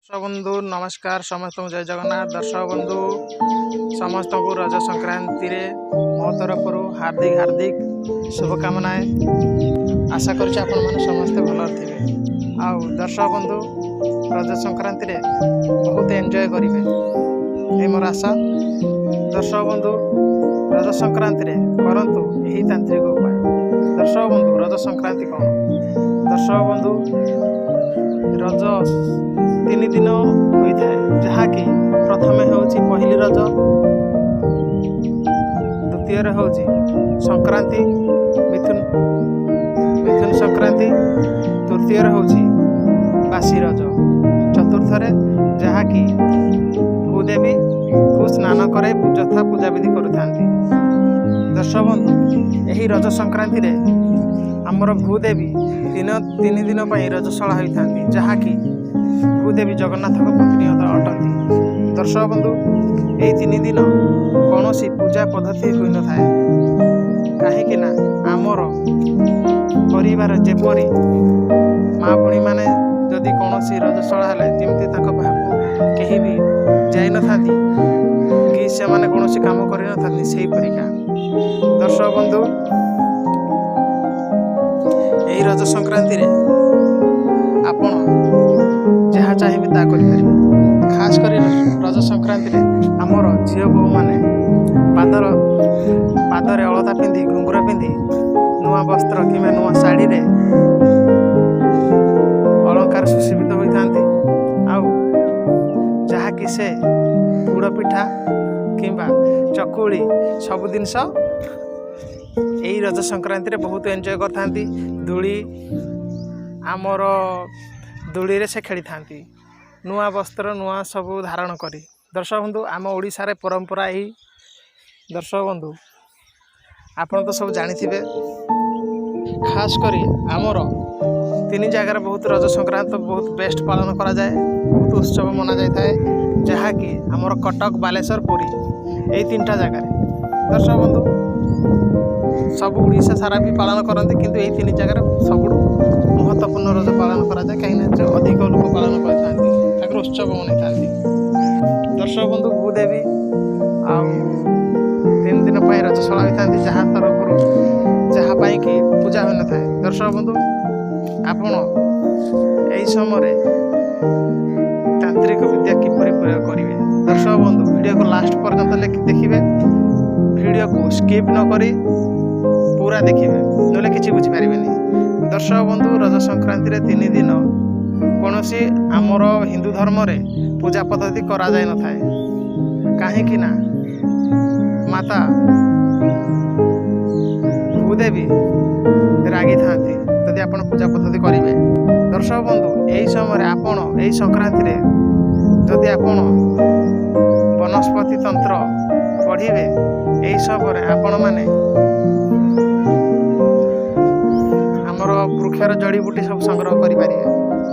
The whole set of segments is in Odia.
ଦର୍ଶକ ବନ୍ଧୁ, ନମସ୍କାର ସମସ୍ତଙ୍କୁ, ଜୟ ଜଗନ୍ନାଥ। ଦର୍ଶକ ବନ୍ଧୁ, ସମସ୍ତଙ୍କୁ ରଜ ସଂକ୍ରାନ୍ତିରେ ମୋ ତରଫରୁ ହାର୍ଦ୍ଦିକ ହାର୍ଦ୍ଦିକ ଶୁଭକାମନାଏ। ଆଶା କରୁଛି ଆପଣମାନେ ସମସ୍ତେ ଭଲରେ ଥିବେ ଆଉ ଦର୍ଶକ ବନ୍ଧୁ, ରଜ ସଂକ୍ରାନ୍ତିରେ ବହୁତ ଏନ୍ଜୟ କରିବେ, ଏଇ ମୋର ଆଶା। ଦର୍ଶକ ବନ୍ଧୁ, ରଜ ସଂକ୍ରାନ୍ତିରେ କରନ୍ତୁ ଏହି ତାନ୍ତ୍ରିକ ଉପାୟ। ଦର୍ଶକ ବନ୍ଧୁ, ରଜ ସଂକ୍ରାନ୍ତି କ'ଣ? ଦର୍ଶକ ବନ୍ଧୁ, ରଜ 3 ଦିନ ହୋଇଥାଏ, ଯାହାକି ପ୍ରଥମେ ହେଉଛି ପହିଲି ରଜ, ଦ୍ୱିତୀୟରେ ହେଉଛି ସଂକ୍ରାନ୍ତି, ମିଥୁନ ସଂକ୍ରାନ୍ତି, ତୃତୀୟରେ ହେଉଛି ବାସି ରଜ, ଚତୁର୍ଥରେ ଯାହାକି ଭୂଦେବୀକୁ ସ୍ନାନ କରାଇ ଯଥା ପୂଜାବିଧି କରିଥାନ୍ତି। ଦର୍ଶକ ବନ୍ଧୁ, ଏହି ରଜ ସଂକ୍ରାନ୍ତିରେ ଆମର ଭୂଦେବୀ 3 ଦିନ ପାଇଁ ରଜଶାଳା ହୋଇଥାନ୍ତି, ଯାହାକି ଭୂଦେବୀ ଜଗନ୍ନାଥଙ୍କ ପତ୍ନୀ ଅଟନ୍ତି। ଦର୍ଶକ ବନ୍ଧୁ, ଏହି 3 ଦିନ କୌଣସି ପୂଜା ପଦ୍ଧତି ହୋଇନଥାଏ, କାହିଁକି ନା ଆମର ପରିବାର ଯେପରି ମା ଭଉଣୀମାନେ ଯଦି କୌଣସି ରଜଶାଳା ହେଲେ ଯେମିତି ତାଙ୍କ ପାଖକୁ କେହି ବି ଯାଇନଥାନ୍ତି କି ସେମାନେ କୌଣସି କାମ କରିନଥାନ୍ତି, ସେହିପରିକା। ଦର୍ଶକ ବନ୍ଧୁ, ଏହି ରଜ ସଂକ୍ରାନ୍ତିରେ ଆପଣ ଯାହା ଚାହିଁବେ ତାହା କରିପାରିବେ। ଖାସ୍ କରି ରଜ ସଂକ୍ରାନ୍ତିରେ ଆମର ଝିଅ ବୋହୂମାନେ ପାଦରେ ଅଳତା ପିନ୍ଧି, ଘୁଙ୍ଗୁର ପିନ୍ଧି, ନୂଆ ବସ୍ତ୍ର କିମ୍ବା ନୂଆ ଶାଢ଼ୀରେ ଅଳଙ୍କାର ସୁଶୋଭିତ ହୋଇଥାନ୍ତି ଆଉ ଯାହାକି ସେ ପୋଡ଼ ପିଠା କିମ୍ବା ଚକୁଳି ସବୁ ଜିନିଷ ଏଇ ରଜ ସଂକ୍ରାନ୍ତିରେ ବହୁତ ଏନ୍ଜୟ କରିଥାନ୍ତି। ଦୋଳି, ଆମର ଦୋଳିରେ ସେ ଖେଳିଥାନ୍ତି ନୂଆ ବସ୍ତ୍ର, ନୂଆ ସବୁ ଧାରଣ କରି। ଦର୍ଶକ ବନ୍ଧୁ, ଆମ ଓଡ଼ିଶାରେ ପରମ୍ପରା ଏହି। ଦର୍ଶକ ବନ୍ଧୁ, ଆପଣ ତ ସବୁ ଜାଣିଥିବେ, ଖାସ୍ କରି ଆମର 3 ଜାଗାରେ ବହୁତ ରଜ ସଂକ୍ରାନ୍ତି ବହୁତ ବେଷ୍ଟ ପାଳନ କରାଯାଏ, ବହୁତ ଉତ୍ସବ ମନାଯାଇଥାଏ, ଯାହାକି ଆମର କଟକ, ବାଲେଶ୍ୱର, ପୁରୀ, ଏଇ 3ଟା ଜାଗାରେ। ଦର୍ଶକ ବନ୍ଧୁ, ସବୁ ଓଡ଼ିଶା ସାରା ବି ପାଳନ କରନ୍ତି, କିନ୍ତୁ ଏଇ 3 ଜାଗାରେ ସବୁଠୁ ମହତ୍ତ୍ୱପୂର୍ଣ୍ଣ ରଜ ପାଳନ କରାଯାଏ, କାହିଁକିନା ଅଧିକ ଲୋକ ପାଳନ କରିଥାନ୍ତି, ତାଙ୍କର ଉତ୍ସବ ମନାଇଥାନ୍ତି। ଦର୍ଶକ ବନ୍ଧୁ, ଭୂଦେବୀ ଆଉ 3 ଦିନ ପାଇଁ ରଜଶାଳା ହୋଇଥାନ୍ତି, ଯାହା ତରଫରୁ ଯାହା ପାଇଁକି ପୂଜା ହୋଇନଥାଏ। ଦର୍ଶକ ବନ୍ଧୁ, ଆପଣ ଏହି ସମୟରେ ତାନ୍ତ୍ରିକ ବିଦ୍ୟା କିପରି ପ୍ରୟୋଗ କରିବେ? ଦର୍ଶକ ବନ୍ଧୁ, ଭିଡ଼ିଓକୁ ଲାଷ୍ଟ ପର୍ଯ୍ୟନ୍ତ ଦେଖିବେ, ଭିଡ଼ିଓକୁ ସ୍କିପ୍ ନ କରି ପୁରା ଦେଖିବେ, ନହେଲେ କିଛି ବୁଝିପାରିବେନି। ଦର୍ଶକ ବନ୍ଧୁ, ରଜ ସଂକ୍ରାନ୍ତିରେ 3 ଦିନ କୌଣସି ଆମର ହିନ୍ଦୁ ଧର୍ମରେ ପୂଜା ପଦ୍ଧତି କରାଯାଇନଥାଏ, କାହିଁକି ନା ମାତା ଭୂଦେବୀ ରାଗିଥାନ୍ତି ଯଦି ଆପଣ ପୂଜା ପଦ୍ଧତି କରିବେ। ଦର୍ଶକ ବନ୍ଧୁ, ଏହି ସମୟରେ ଆପଣ ଏହି ସଂକ୍ରାନ୍ତିରେ ଯଦି ଆପଣ ବନସ୍ପତି ତନ୍ତ୍ର ପଢ଼ିବେ, ଏହି ସମୟରେ ଆପଣମାନେ ଆମର ବୃକ୍ଷର ଜଡ଼ିବୁଟି ସବୁ ସଂଗ୍ରହ କରିପାରିବେ।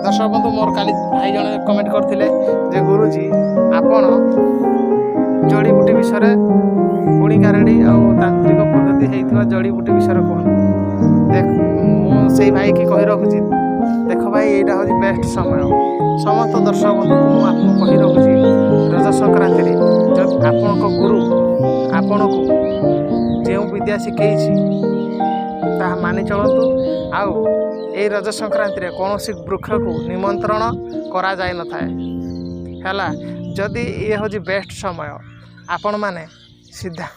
ଦର୍ଶକ ବନ୍ଧୁ, ମୋର କାଲି ଭାଇ ଜଣେ କମେଣ୍ଟ କରିଥିଲେ ଯେ ଗୁରୁଜୀ, ଆପଣ ଜଡ଼ିବୁଟି ବିଷୟରେ, ଗୁଣିଗାରେଡ଼ି ଆଉ ତାନ୍ତ୍ରିକ ପଦ୍ଧତି ହେଇଥିବା ଜଡ଼ିବୁଟି ବିଷୟରେ କୁହନ୍ତୁ। ଦେଖ, ମୁଁ ସେଇ ଭାଇକି କହି ରଖୁଛି, ଦେଖ ଭାଇ, ଏଇଟା ହେଉଛି ବେଷ୍ଟ ସମୟ। ସମସ୍ତ ଦର୍ଶକ ବନ୍ଧୁକୁ ମୁଁ ଆପଣଙ୍କୁ କହି ରଖୁଛି, ରଜ ସଂକ୍ରାନ୍ତିରେ ଯଦି ଆପଣଙ୍କ ଗୁରୁ ଆପଣଙ୍କୁ ଯେଉଁ ବିଦ୍ୟା ଶିଖେଇଛି ତାହା ମାନି ଚଳନ୍ତୁ। ଆଉ ଏଇ ରଜ ସଂକ୍ରାନ୍ତିରେ କୌଣସି ବୃକ୍ଷକୁ ନିମନ୍ତ୍ରଣ କରାଯାଇନଥାଏ। ହେଲା, ଯଦି ଇଏ ହେଉଛି ବେଷ୍ଟ ସମୟ, ଆପଣମାନେ ସିଧା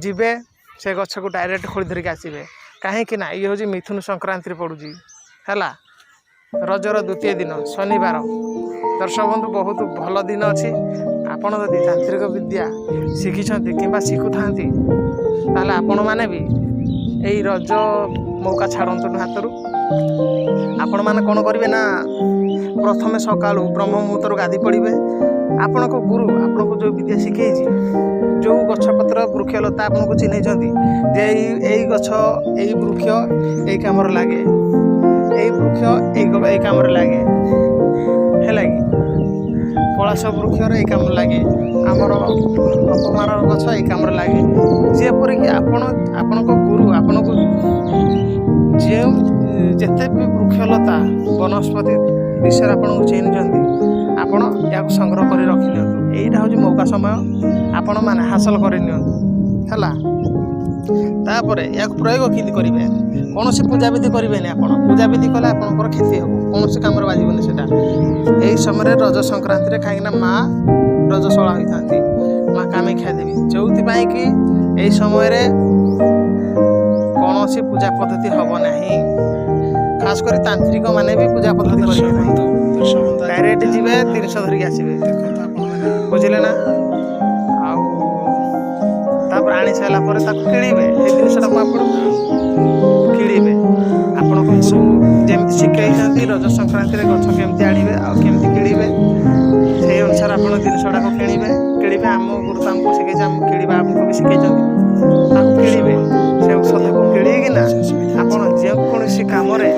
ଯିବେ, ସେ ଗଛକୁ ଡାଇରେକ୍ଟ ଖୋଳି ଧରିକି ଆସିବେ, କାହିଁକି ନା ଇଏ ହେଉଛି ମିଥୁନ ସଂକ୍ରାନ୍ତିରେ ପଡ଼ୁଛି। ହେଲା, ରଜର ଦ୍ୱିତୀୟ ଦିନ ଶନିବାର। ଦର୍ଶକ ବନ୍ଧୁ, ବହୁତ ଭଲ ଦିନ ଅଛି। ଆପଣ ଯଦି ତାନ୍ତ୍ରିକ ବିଦ୍ୟା ଶିଖିଛନ୍ତି କିମ୍ବା ଶିଖୁଥାନ୍ତି, ତାହେଲେ ଆପଣମାନେ ବି ଏଇ ରଜ ମୌକା ଛାଡ଼ନ୍ତୁନି ହାତରୁ। ଆପଣମାନେ କ'ଣ କରିବେ ନା, ପ୍ରଥମେ ସକାଳୁ ବ୍ରହ୍ମ ମୁହୂର୍ତ୍ତରୁ ଗାଧୋଇ ପଡ଼ିବେ। ଆପଣଙ୍କ ଗୁରୁ ଆପଣଙ୍କୁ ଯେଉଁ ବିଦ୍ୟା ଶିଖେଇଛି, ଯେଉଁ ଗଛପତ୍ର ବୃକ୍ଷଲତା ଆପଣଙ୍କୁ ଚିହ୍ନେଇଛନ୍ତି ଯେ ଏଇ ଗଛ, ଏଇ ବୃକ୍ଷ ଏଇ କାମରେ ଲାଗେ, ଏଇ ବୃକ୍ଷ ଏଇ କାମରେ ଲାଗେ, ହେଲା କି ପଳାଶ ବୃକ୍ଷର ଏଇ କାମରେ ଲାଗେ, ଆମର ଅପମାର ଗଛ ଏଇ କାମରେ ଲାଗେ, ଯେପରିକି ଆପଣ ଆପଣଙ୍କ ଗୁରୁ ଆପଣଙ୍କୁ ଯେଉଁ ଯେତେ ବି ବୃକ୍ଷଲତା ବନସ୍ପତି ବିଷୟରେ ଆପଣଙ୍କୁ ଚିହ୍ନିଛନ୍ତି, ଆପଣ ସଂଗ୍ରହ କରି ରଖିନିଅନ୍ତୁ। ଏଇଟା ହେଉଛି ମୌକା ସମୟ, ଆପଣମାନେ ହାସଲ କରିନିଅନ୍ତୁ। ହେଲା, ତାପରେ ଏହାକୁ ପ୍ରୟୋଗ କେମିତି କରିବେ? କୌଣସି ପୂଜାବିଧି କରିବେନି ଆପଣ। ପୂଜାବିଧି କଲେ ଆପଣଙ୍କର କ୍ଷତି ହେବ, କୌଣସି କାମରେ ବାଜିବନି ସେଇଟା। ଏହି ସମୟରେ ରଜ ସଂକ୍ରାନ୍ତିରେ, କାହିଁକିନା ମା ରଜଶଳା ହୋଇଥାନ୍ତି, ମା କାମାକ୍ଷା ଦେବୀ, ଯେଉଁଥିପାଇଁ କି ଏହି ସମୟରେ କୌଣସି ପୂଜା ପଦ୍ଧତି ହେବ ନାହିଁ। ଖାସ କରି ତାନ୍ତ୍ରିକ ମାନେ ବି ପୂଜା ପଦ୍ଧତି କରିବେ ନାହିଁ। ଡାଇରେକ୍ଟ ଯିବେ, ଜିନିଷ ଧରିକି ଆସିବେ। ଦେଖନ୍ତୁ ଆପଣମାନେ। ବୁଝିଲେ ନା? ଆଉ ତାପରେ ଆଣି ସାରିଲା ପରେ ତାକୁ କିଳିବେ। ସେଇ ଜିନିଷଟାକୁ ଆପଣ କିଳିବେ। ଆପଣଙ୍କ ଗୁରୁ ଯେମିତି ଶିଖେଇଛନ୍ତି ରଜ ସଂକ୍ରାନ୍ତିରେ ଗଛ କେମିତି ଆଣିବେ ଆଉ କେମିତି କିଳିବେ, ସେଇ ଅନୁସାରେ ଆପଣ ଜିନିଷଟାକୁ କିଣିବେ, କିଳିବେ। ଆମ ଗୁରୁ ତ ଆମକୁ ଶିଖେଇছে, ଆମକୁ କିଳିବା ଆମକୁ ବି ଶିଖେଇଛନ୍ତି। ତାକୁ କିଳିବେ, ସେ ଔଷଧକୁ କିଳିକିନା ଆପଣ ଯେକୌଣସି କାମରେ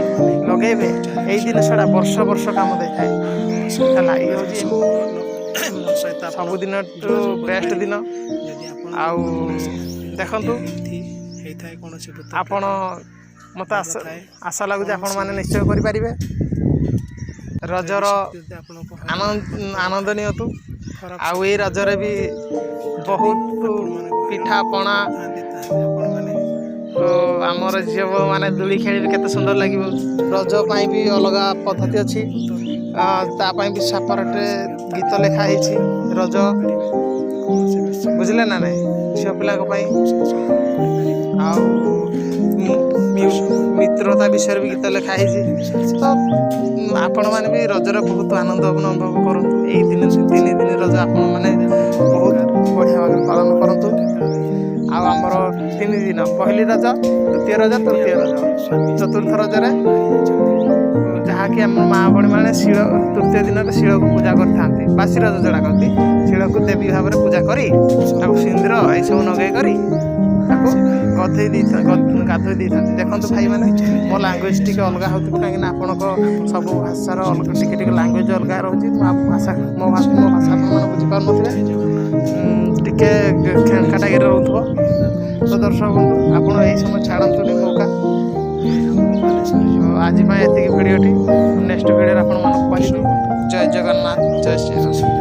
ଲଗେଇବେ। ଏଇ ଜିନିଷଟା ବର୍ଷ ବର୍ଷ କାମ ଦେଇଥାଏ। ହେଲା, ଇଏ ହେଉଛି ମୋ ସହିତ ଆପଣ ସବୁଦିନଠୁ ବେଷ୍ଟ ଦିନ। ଯଦି ଆପଣ ଆଉ ଦେଖନ୍ତୁ, ଏମିତି ହେଇଥାଏ କୌଣସି ଭୂତ ଆପଣ ମୋତେ ଆଶା ଲାଗୁଛି ଆପଣମାନେ ନିଶ୍ଚୟ କରିପାରିବେ। ରଜର ଯଦି ଆପଣଙ୍କୁ ଆନନ୍ଦ ନିଅନ୍ତୁ। ଖରାପ ଆଉ ଏଇ ରଜରେ ବି ବହୁତ ପିଠାପଣା ଥାନ୍ତି, ତାହେଲେ ଆପଣମାନେ ତ ଆମର ଝିଅ ମାନେ ଦୋଳି ଖେଳିବେ, କେତେ ସୁନ୍ଦର ଲାଗିବ। ରଜ ପାଇଁ ବି ଅଲଗା ପଦ୍ଧତି ଅଛି, ତା ପାଇଁ ବି ସେପାରେଟ୍ ଗୀତ ଲେଖା ହେଇଛି ରଜ। କୌଣସି ବିଷୟ ବୁଝିଲେ ନା ନାଇଁ? ଝିଅ ପିଲାଙ୍କ ପାଇଁ ଆଉ ମିତ୍ରତା ବିଷୟରେ ବି ଗୀତ ଲେଖା ହେଇଛି। ତ ଆପଣମାନେ ବି ରଜର ବହୁତ ଆନନ୍ଦ ଅନୁଭବ କରନ୍ତୁ। ଏଇ ଦିନ 3 ଦିନ ରଜ ଆପଣମାନେ ବହୁତ ବଢ଼ିଆ ଭାବରେ ପାଳନ କରନ୍ତୁ। ଆଉ ଆମର 3 ଦିନ, ପହିଲି ରଜ, ଦ୍ୱିତୀୟ ରଜ, ତୃତୀୟ ରଜ। ଚତୁର୍ଥ ରଜରେ ଯାହାକି ଆମ ମା ଭଉଣୀମାନେ ଶିଳ, ତୃତୀୟ ଦିନରେ ଶିଳକୁ ପୂଜା କରିଥାନ୍ତି। ବାସି ରଜ ଯୋଉଟା କହନ୍ତି, ଶିଳକୁ ଦେବୀ ଭାବରେ ପୂଜା କରି ତାକୁ ସିନ୍ଦୁର ଏସବୁ ନଗେଇ କରି ତାକୁ ଗଧେଇ ଦେଇଥାନ୍ତି, ଗାଧୋଇ ଦେଇଥାନ୍ତି। ଦେଖନ୍ତୁ ଭାଇମାନେ, ମୋ ଲାଙ୍ଗୁଏଜ ଟିକେ ଅଲଗା ହେଉଥିବ, କାହିଁକିନା ଆପଣଙ୍କ ସବୁ ଭାଷାର ଅଲଗା ଟିକେ ଟିକେ ଲାଙ୍ଗୁଏଜ ଅଲଗା ରହୁଛି। ମୋ ଭାଷା ମୋ ଭାଷା ଆପଣମାନେ ବୁଝିପାରୁନଥିବେ, ଟିକେ କାଟାଗିରି ରହୁଥିବ। ତ ଦର୍ଶକ ବନ୍ଧୁ, ଆପଣ ଏହି ସମୟ ଛାଡ଼ନ୍ତୁନି ମୌକା। ତ ଆଜି ପାଇଁ ଏତିକି ଭିଡ଼ିଓଟି। ନେକ୍ସଟ ଭିଡ଼ିଓରେ ଆପଣମାନଙ୍କୁ କହିବି। ଜୟ ଜଗନ୍ନାଥ, ଜୟ ଶ୍ରୀରାମ।